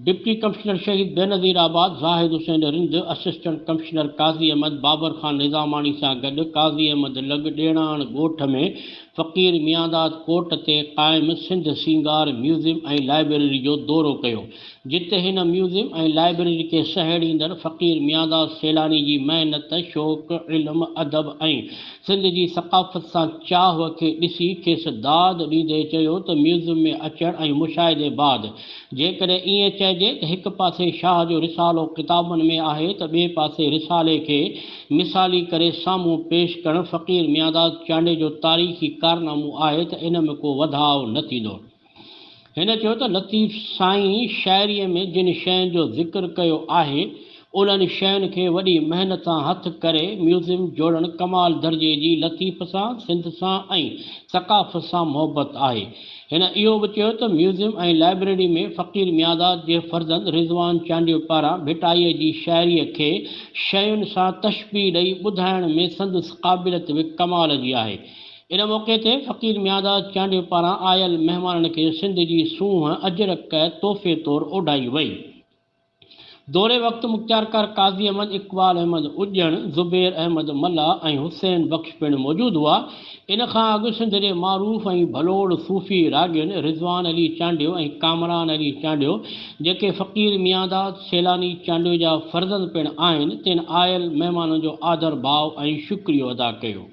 Deputy commissioner Shaheed Benazirabad Zahid Hussain Rind, assistant commissioner Qazi Ahmed Babar Khan Nizamani سان گڏ قاضي احمد لڳ ڏيڻاڻ ڳوٺ ۾ فقير ميانداد ڪوٽ تي قائم سنڌ سينگار ميوزيم ۽ لائبريري جو دورو ڪيو جتي هن ميوزيم ۽ لائبريري کي سهيڙيندڙ فقير ميانداد سيلاني جي محنت، شوق، علم، ادب ۽ سنڌ جي ثقافت سان چاهه کي ڏسي کيس داد ڏيندي چيو ته ميوزيم ۾ اچڻ ۽ مشاهدي بعد جيڪڏهن ائين چئجي ته هڪ پاسي شاهه جو رسالو ڪتابن ۾ آهي ته ٻئي پاسي رسالي کي مثالي ڪري سامهون پيش ڪرڻ فقير ميانداد چانڊيي جو تاريخي ڪارنامو آهي ته ان ۾ ڪو وڌاء نه ٿيندو. هن چيو ته لطيف سائين شاعريء ۾ جن شين جو ذڪر ڪيو آهي، انهن شين کي وڏي محنت سان هٿ ڪري ميوزيم جوڙڻ ڪمال درجي جي لطيف سان، سنڌ سان ۽ ثقافت سان محبت آهي. هن اهو به چيو ته ميوزيم ۽ لائبريري ۾ فقير ميانداد جي فرزند رضوان چانڊيو پاران ڀٽائيء جي شاعريء کي شين سان تشبيهه ڏئي ٻڌائڻ ۾ سندس قابليت به ڪمال جي آهي. ان موقعي تي فقير ميانداد چانڊيو پاران آيل مهمانن کي سنڌ جي سونهن اجرڪ تحفي طور اوڍائي وئي. دوري وقت مختيارڪار قاضي احمد، اقبال احمد اڄڻ، زبير احمد ملاح ۽ حسين بخش پڻ موجود هئا. ان کان اڳ سنڌ جي معروف ۽ ڀلوڙ صوفي راڳين رضوان علي چانڊيو ۽ ڪامران علي چانڊيو جيڪي فقير ميانداد سيلاني چانڊيو جا فرزند پڻ آهن تن آيل مهمانن جو آڌر ڀاء ۽ شڪريو ادا ڪيو.